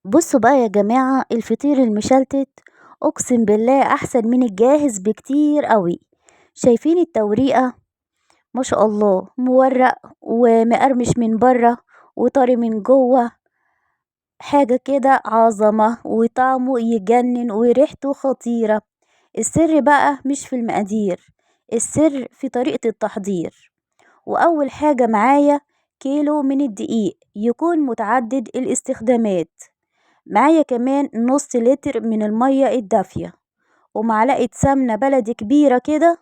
بصوا بقى يا جماعة، الفطير المشلتت اقسم بالله احسن من الجاهز بكتير قوي. شايفين التوريقة؟ ما شاء الله، مورق ومقرمش من بره وطري من جوه، حاجة كده عظمة، وطعمه يجنن وريحته خطيرة. السر بقى مش في المقادير، السر في طريقة التحضير. وأول حاجة معايا كيلو من الدقيق يكون متعدد الاستخدامات، معايا كمان نص لتر من المية الدافية، ومعلقة سمنة بلدي كبيرة كده،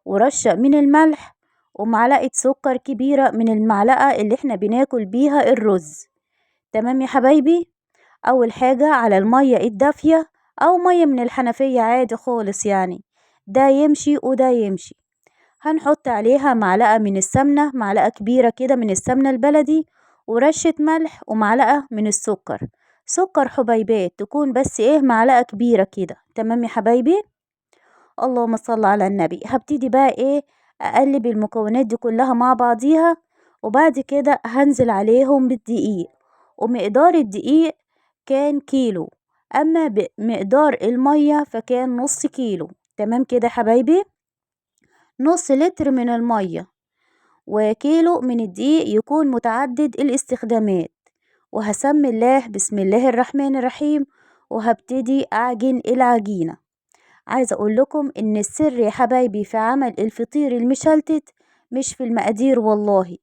ورشة من الملح، ومعلقة سكر كبيرة من المعلقة اللي احنا بناكل بيها الرز. تمام يا حبايبي؟ أول حاجة على المية الدافية أو مية من الحنفية عادي خالص، يعني ده يمشي وده يمشي. هنحط عليها معلقة من السمنة، معلقة كبيرة كده من السمنة البلدي، ورشة ملح، ومعلقة من السكر، سكر حبيبات تكون بس ايه معلقة كبيرة كده. تمام يا حبايبي؟ اللهم صل على النبي. هبتدي بقى ايه اقلب المكونات دي كلها مع بعضيها، وبعد كده هنزل عليهم بالدقيق. ومقدار الدقيق كان كيلو، اما بمقدار المية فكان نص كيلو. تمام كده يا حبايبي؟ نص لتر من المية وكيلو من الدقيق يكون متعدد الاستخدامات. وهسمي الله، بسم الله الرحمن الرحيم، وهبتدي اعجن العجينة. عايزة اقول لكم ان السر يا حبايبي في عمل الفطير المشلتت مش في المقادير والله،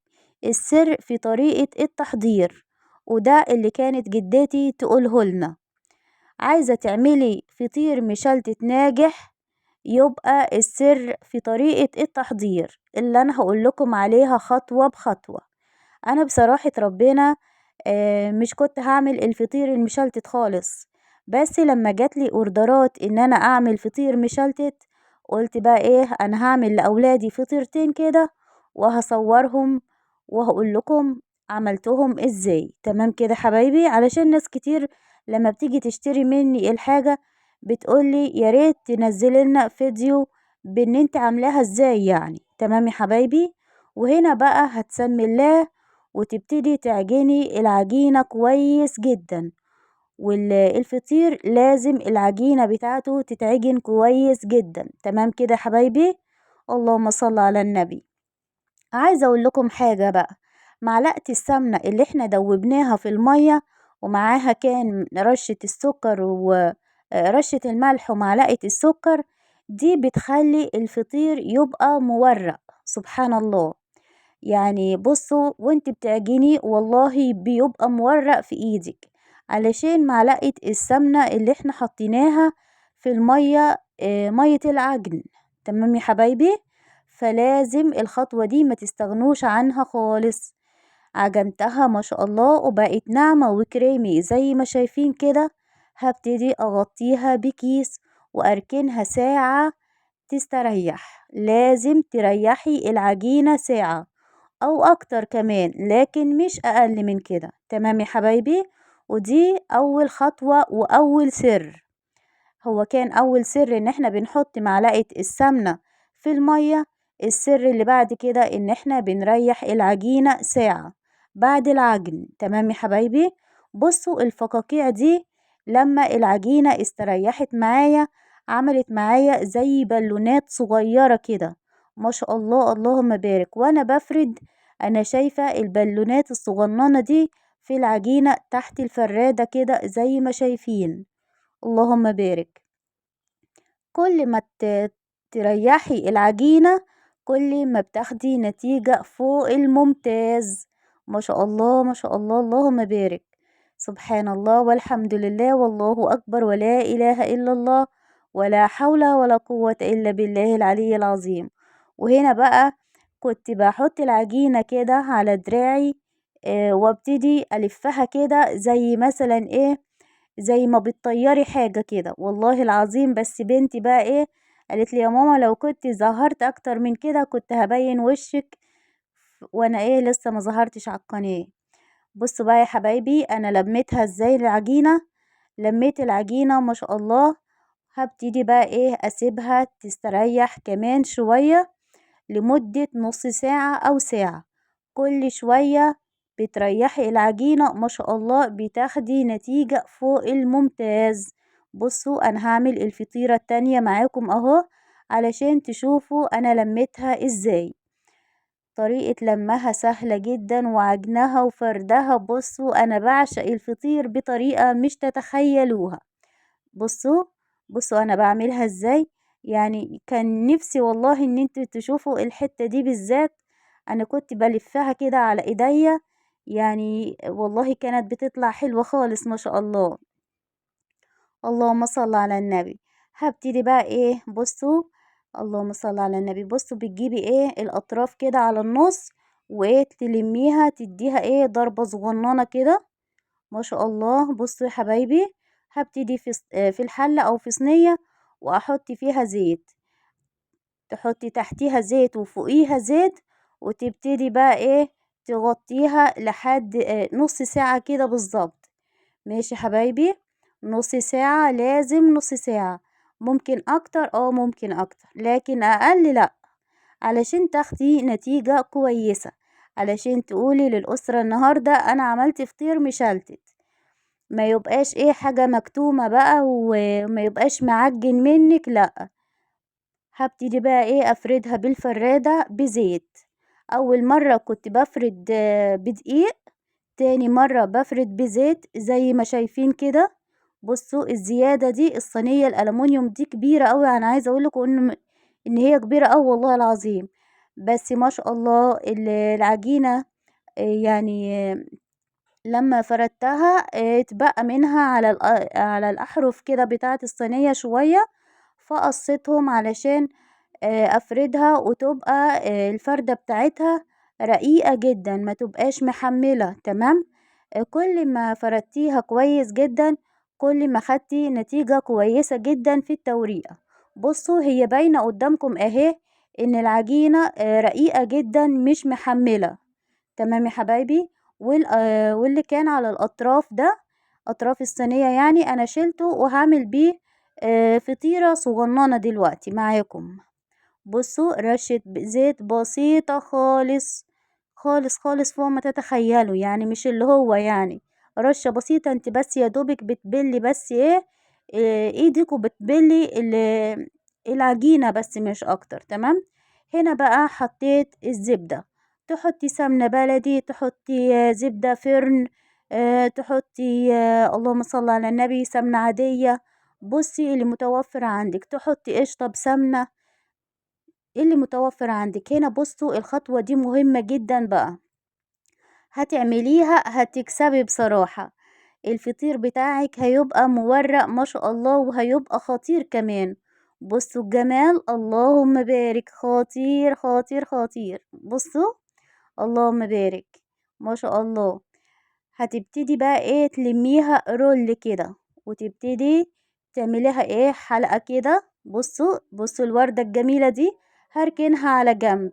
السر في طريقة التحضير، وده اللي كانت جدتي تقوله لنا. عايزة تعملي فطير مشلتت ناجح يبقى السر في طريقة التحضير اللي انا هقول لكم عليها خطوة بخطوة. انا بصراحة ربنا مش كنت هعمل الفطير المشلتت خالص، بس لما جاتلي اوردرات ان انا اعمل فطير مشلتت قلت بقى ايه، انا هعمل لاولادي فطيرتين كده وهصورهم وهقول لكم عملتهم ازاي. تمام كده حبايبي؟ علشان ناس كتير لما بتيجي تشتري مني الحاجة بتقولي يا ريت تنزلي لنا فيديو بان انت عاملاها ازاي يعني. تمام يا حبايبي؟ وهنا بقى هتسمي الله وتبتدي تعجني العجينة كويس جدا. والفطير لازم العجينة بتاعته تتعجن كويس جدا. تمام كده يا حبايبي؟ اللهم صل على النبي. عايزة اقول لكم حاجة بقى، معلقة السمنة اللي احنا دوبناها في المية ومعاها كان رشة السكر ورشة الملح ومعلقة السكر، دي بتخلي الفطير يبقى مورق. سبحان الله، بصوا وانت بتعجني والله بيبقى مورق في ايدك، علشان معلقة السمنة اللي احنا حطيناها في المية، مية العجن. تمام يا حبايبي؟ فلازم الخطوة دي ما تستغنوش عنها خالص. عجنتها ما شاء الله وبقت ناعمة وكريمي زي ما شايفين كده. هبتدي اغطيها بكيس واركنها ساعة تستريح. لازم تريحي العجينة ساعة او اكتر كمان، لكن مش اقل من كده. تمام يا حبايبي؟ ودي اول خطوة واول سر. هو كان اول سر ان احنا بنحط معلقة السمنة في المية. السر اللي بعد كده ان احنا بنريح العجينة ساعة بعد العجن. تمام يا حبايبي؟ بصوا الفقاقيع دي لما العجينة استريحت معايا عملت معايا زي بالونات صغيرة كده، ما شاء الله اللهم بارك. وانا بفرد انا شايفة البالونات الصغننة دي في العجينة تحت الفرادة كده زي ما شايفين، اللهم بارك. كل ما تريحي العجينة كل ما بتاخدي نتيجة فوق الممتاز، ما شاء الله ما شاء الله اللهم بارك. سبحان الله والحمد لله والله أكبر ولا إله إلا الله ولا حول ولا قوة إلا بالله العلي العظيم. وهنا بقى كنت بحط العجينة كده على دراعي، وابتدي ألفها كده زي مثلا إيه، زي ما بتطيري حاجة كده، والله العظيم. بس بنتي بقى إيه قالت لي يا ماما لو كنت ظهرت أكتر من كده كنت هبين وشك، وأنا إيه لسه ما ظهرتش على القناة. بصوا بقى يا حبايبي أنا لميتها إزاي العجينة. لميت العجينة ما شاء الله. هبتدي بقى إيه أسيبها تستريح كمان شوية لمدة نص ساعة أو ساعة. كل شوية بتريحي العجينة ما شاء الله، بتاخدي نتيجة فوق الممتاز. بصوا انا هعمل الفطيرة التانية معاكم اهو علشان تشوفوا انا لميتها ازاي. طريقة لمها سهلة جدا، وعجنها وفردها. بصوا انا بعشق الفطير بطريقة مش تتخيلوها. بصوا انا بعملها ازاي. يعني كان نفسي والله ان انتوا تشوفوا الحتة دي بالذات. انا كنت بلفها كده على ايديا، يعني والله كانت بتطلع حلوة خالص ما شاء الله. اللهم صل على النبي. هبتدي بقى ايه، بصوا اللهم صل على النبي. بصوا بتجيبي ايه الاطراف كده على النص، وايه تلميها، تديها ايه ضربة صغننة كده ما شاء الله. بصوا يا حبايبي، هبتدي في الحلة او في صينية واحط فيها زيت. تحطي تحتيها زيت وفوقيها زيت، وتبتدي بقى ايه تغطيها لحد نص ساعة كده بالظبط. ماشي حبايبي، نص ساعة، لازم نص ساعة، ممكن اكتر، ممكن اكتر، لكن اقل لا، علشان تاخدي نتيجة كويسة، علشان تقولي للأسرة النهاردة انا عملت فطير مشلتت، ما يبقاش ايه حاجة مكتومة بقى وما يبقاش معجن منك، لا. هبتدي بقى ايه افردها بالفرادة بزيت. اول مرة كنت بفرد بدقيق، تاني مرة بفرد بزيت زي ما شايفين كده. بصوا الزيادة دي، الصينية الألمونيوم دي كبيرة قوي، انا عايزة اقولكم ان هي كبيرة قوي والله العظيم، بس ما شاء الله العجينة، لما فردتها، اتبقى منها على الأحرف كده بتاعة الصينية شوية، فقصيتهم علشان افردها وتبقى الفردة بتاعتها رقيقة جدا، ما تبقاش محملة. تمام. كل ما فردتيها كويس جدا كل ما خدتي نتيجة كويسة جدا في التوريقة. بصوا هي باينة قدامكم اهي ان العجينة رقيقة جدا مش محملة. تمام يا حبايبي. واللي كان على الأطراف ده، أطراف الصينية يعني، أنا شلته وهعمل بيه فطيرة صغننة دلوقتي معاكم. بصوا رشة زيت بسيطة خالص خالص خالص فوق ما تتخيلوا، يعني مش اللي هو يعني رشة بسيطة، انت بس يا دوبك بتبلي بس ايدك وبتبلي العجينة بس مش اكتر. تمام. هنا بقى حطيت الزبدة، تحطي سمنة بلدي، تحطي زبدة فرن، تحطي، اللهم صل على النبي، سمنة عادية، بصي اللي متوفر عندك، تحطي قشطة بسمنة، اللي متوفر عندك. هنا بصوا الخطوة دي مهمة جدا بقى، هتعمليها هتكسبي بصراحة، الفطير بتاعك هيبقى مورق ما شاء الله، وهيبقى خطير كمان. بصوا الجمال، اللهم بارك، خطير خطير خطير. بصوا اللهم بارك ما شاء الله. هتبتدي بقى ايه تلميها رول كده، وتبتدي تعمليها ايه حلقة كده. بصوا الوردة الجميلة دي هركنها على جنب.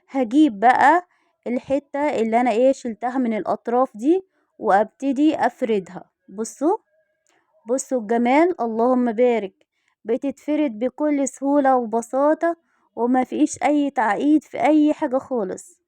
هجيب بقى الحتة اللي انا ايه شلتها من الاطراف دي وابتدي افردها. بصوا الجمال، اللهم بارك، بتتفرد بكل سهولة وبساطة، وما فيش اي تعقيد في اي حاجة خالص.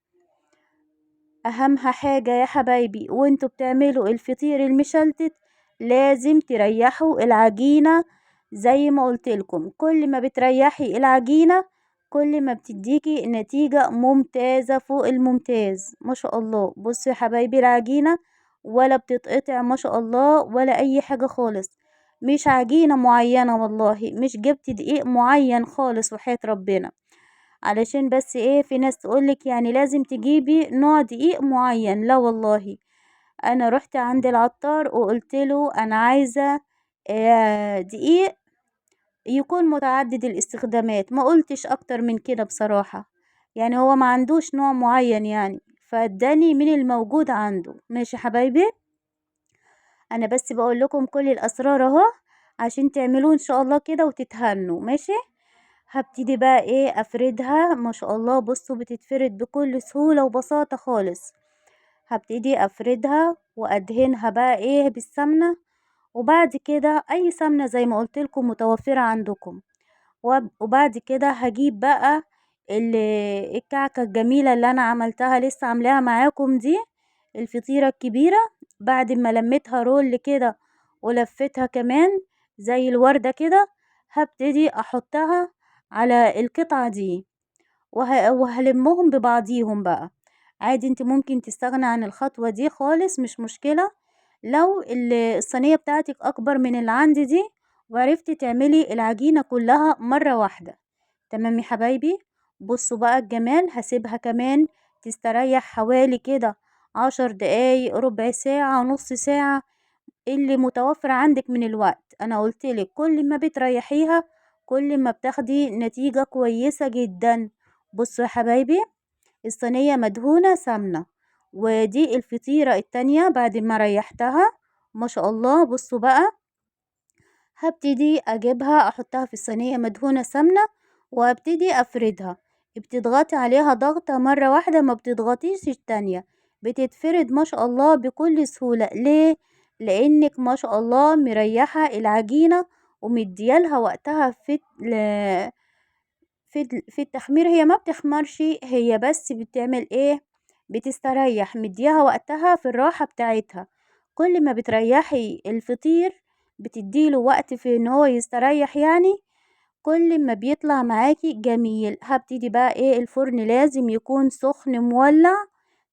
اهم حاجة يا حبايبي وانتوا بتعملوا الفطير المشلتت لازم تريحوا العجينة زي ما قلتلكم، كل ما بتريحي العجينة كل ما بتديكي نتيجة ممتازة فوق الممتاز ما شاء الله. بصوا يا حبايبي العجينة ولا بتتقطع ما شاء الله ولا اي حاجة خالص، مش عجينة معينة والله، مش جبت دقيق معين خالص وحياة ربنا، علشان بس ايه في ناس تقولك يعني لازم تجيبي نوع دقيق معين. لا والله، انا رحت عند العطار وقلت له انا عايزة دقيق يكون متعدد الاستخدامات، ما قلتش اكتر من كده بصراحة، يعني هو ما عندوش نوع معين يعني، فاداني من الموجود عنده. ماشي حبايبي، انا بس بقول لكم كل الاسرار اهو عشان تعملوه ان شاء الله كده وتتهنوا. ماشي، هبتدي بقى ايه افردها ما شاء الله. بصوا بتتفرد بكل سهولة وبساطة خالص. هبتدي افردها وادهنها بقى ايه بالسمنة، وبعد كده اي سمنة زي ما قلت لكم متوفرة عندكم. وبعد كده هجيب بقى الكعكة الجميلة اللي انا عملتها لسه عاملاها معاكم دي، الفطيرة الكبيرة بعد ما لميتها roll كده ولفتها كمان زي الوردة كده، هبتدي احطها على القطعة دي وهلمهم ببعضيهم بقى. عادي انت ممكن تستغنى عن الخطوة دي خالص، مش مشكلة. لو الصينية بتاعتك اكبر من اللي عندي دي وعرفتي تعملي العجينة كلها مرة واحدة. تمام يا حبايبي. بصوا بقى الجمال، هسيبها كمان تستريح حوالي كده 10 دقايق، ربع ساعة، نص ساعة، اللي متوفر عندك من الوقت. انا قلتلك كل ما بتريحيها كل ما بتاخدي نتيجة كويسة جدا. بصوا يا حبايبي الصينية مدهونة سمنة، ودي الفطيرة التانية بعد ما ريحتها ما شاء الله. بصوا بقى هبتدي اجيبها احطها في الصينية مدهونة سمنة وابتدي افردها. بتضغطي عليها ضغطة مرة واحدة، ما بتضغطيش التانية، بتتفرد ما شاء الله بكل سهولة. ليه؟ لانك ما شاء الله مريحة العجينة ومديالها وقتها في التخمير. هي ما بتخمرش، هي بس بتعمل ايه؟ بتستريح، مديها وقتها في الراحة بتاعتها. كل ما بتريحي الفطير بتديله وقت في ان هو يستريح كل ما بيطلع معاكي جميل. هبتدي بقى ايه؟ الفرن لازم يكون سخن مولع،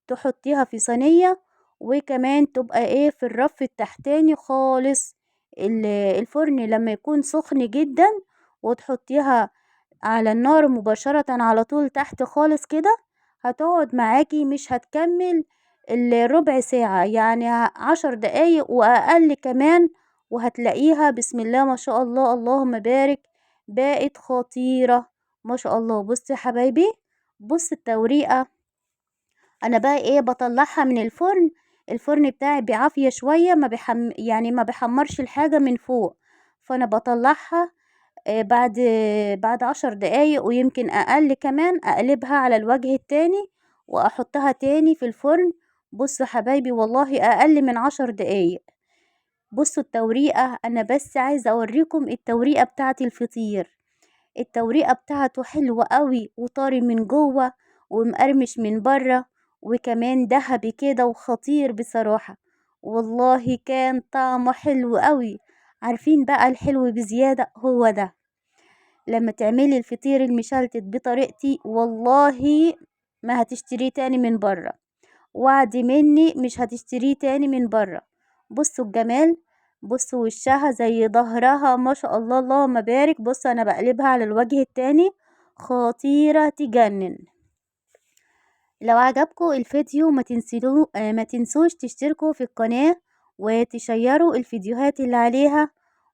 تحطيها في صينية، وكمان تبقى ايه؟ في الرف التحتاني خالص. الفرن لما يكون سخن جدا وتحطيها على النار مباشرة على طول تحت خالص كده، هتقعد معاكي مش هتكمل الربع ساعة، يعني 10 دقايق وأقل كمان، وهتلاقيها بسم الله ما شاء الله اللهم بارك بقت خطيرة ما شاء الله. بصوا يا حبايبي، بص التوريقة، أنا بقى إيه؟ بطلعها من الفرن. الفرن بتاعي بعافية شوية، ما بيحمرش الحاجة من فوق، فأنا بطلعها بعد 10 دقايق ويمكن أقل كمان، أقلبها على الوجه التاني وأحطها تاني في الفرن. بصوا حبايبي والله أقل من 10 دقايق. بصوا التوريقة، أنا بس عايزة أوريكم التوريقة بتاعت الفطير. التوريقة بتاعته حلوة قوي، وطري من جوه ومقرمش من بره، وكمان ذهبي كده وخطير بصراحة. والله كان طعمه حلو قوي. عارفين بقى الحلو بزيادة هو ده لما تعملي الفطير المشلتت بطريقتي، والله ما هتشتريه تاني من بره، وعد مني مش هتشتريه تاني من بره. بصوا الجمال، بصوا وشها زي ظهرها ما شاء الله اللهم بارك. بصوا انا بقلبها على الوجه التاني، خطيرة تجنن. لو عجبكم الفيديو ما تنسوش تشتركوا في القناة وتشيروا الفيديوهات اللي عليها،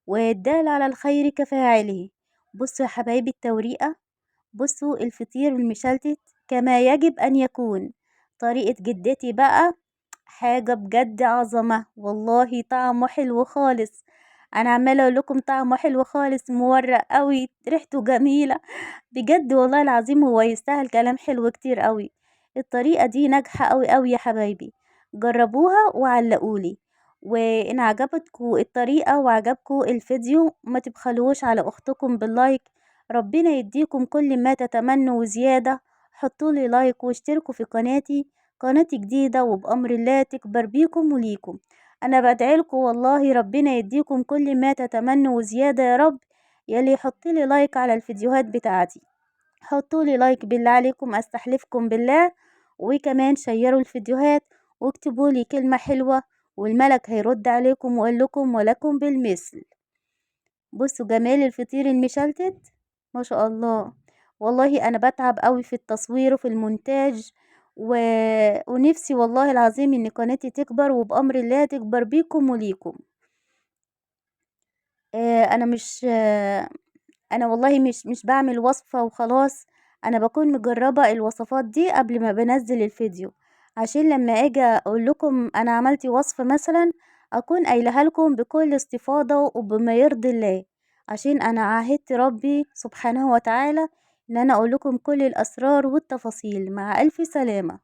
والدال على الخير كفاعله. بصوا يا حبايبي التوريقة، بصوا الفطير المشلتت كما يجب أن يكون. طريقة جدتي بقى حاجة بجد عظمة، والله طعمه حلو خالص. أنا عمالة أقول لكم طعمه حلو خالص، مورق قوي، ريحته جميلة بجد والله العظيم، هو يستاهل كلام حلو كتير قوي. الطريقة دي ناجحة قوي قوي يا حبايبي، جربوها وعلقولي. وإن عجبتكم الطريقة وعجبكم الفيديو ما تبخلوش على أختكم بال like، ربنا يديكم كل ما تتمنوا وزيادة. حطولي like واشتركوا في قناتي، قناتي جديدة وبأمر الله تكبر بيكم وليكم. أنا بدعي لكم والله ربنا يديكم كل ما تتمنوا وزيادة يا رب. يلي يحطلي like على الفيديوهات بتاعتي، حطولي like بالله عليكم، أستحلفكم بالله. وكمان شيروا الفيديوهات واكتبوا لي كلمة حلوة، والملك هيرد عليكم ويقول لكم ولكم بالمثل. بصوا جمال الفطير المشلتت ما شاء الله. والله أنا بتعب قوي في التصوير وفي المونتاج، ونفسي والله العظيم إن قناتي تكبر، وبأمر الله تكبر بيكم وليكم. أنا مش، أنا والله مش بعمل وصفة وخلاص، أنا بكون مجربة الوصفات دي قبل ما بنزل الفيديو، عشان لما أجي أقول لكم أنا عملت وصفة مثلا أكون قايلها لكم بكل استفاضة وبما يرضي الله، عشان أنا عاهدت ربي سبحانه وتعالى إن أنا أقول لكم كل الأسرار والتفاصيل. مع ألف سلامة.